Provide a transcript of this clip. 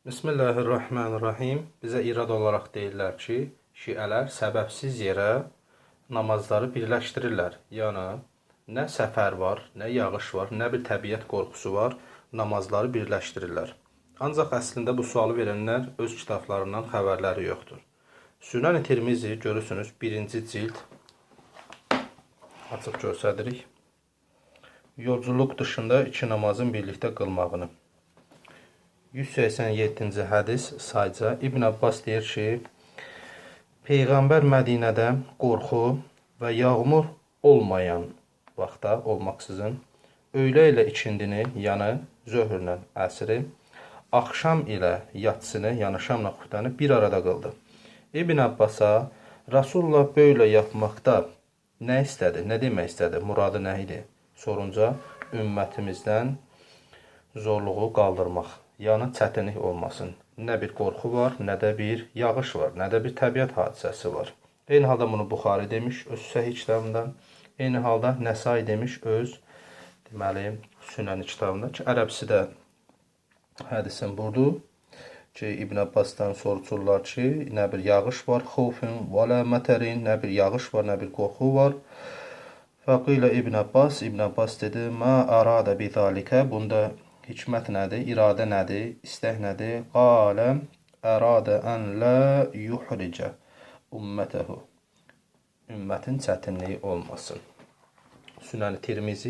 Bismillahirrahmanirrahim. Bizə irad olaraq deyirlər ki, şiələr səbəbsiz yerə namazları birləşdirirlər. Yəni nə səfər var, nə yağış var, nə bir təbiət qorxusu var, namazları birləşdirirlər. Ancaq əslində bu sualı verənlər öz kitablarından xəbərləri yoxdur. Sünən-i Tirmizi görürsünüz, 1-ci cild açıb göstəririk. Yolculuq dışında iki namazın birlikdə qılmağını. 187-ci hədis sayca İbn Abbas deyir ki, Peyğəmbər Mədinədə qorxu və yağmur olmayan vaxtda olmaqsızın öğlə ilə ikindini, yəni zöhrlə əsri, axşam ilə yatsını, yəni şamla xüftəni bir arada qıldı. İbn Abbasa Rasulullah belə yapmaqda nə istədi, nə demək istədi, muradı nə idi? Sorunca ümmətimizdən zorluğu qaldırmaq. Yəni çətinlik olmasın. Nə bir qorxu var, nə də bir yağış var, nə də bir təbiət hadisəsi var. Eyni halda bunu Buxari demiş öz Səhih kitabında. Eyni halda Nəsai demiş öz deməli Sünəni kitabında ki, ərəbsi də hədisin burdur ki, İbn Abbasdan soruşurlar ki, nə bir yağış var, xofun və la mətərin, nə bir yağış var, nə bir qorxu var. Fəqilə İbn Abbas, İbn Abbas dedi: "Mə arada bi zalikə." Bunda hikmət nədir, iradə nədir, istək nədir? Qalə əradə ən la yuhricə ümmətəhu. Ümmətin çətinliyi olmasın. Sünən-i Tirmizi.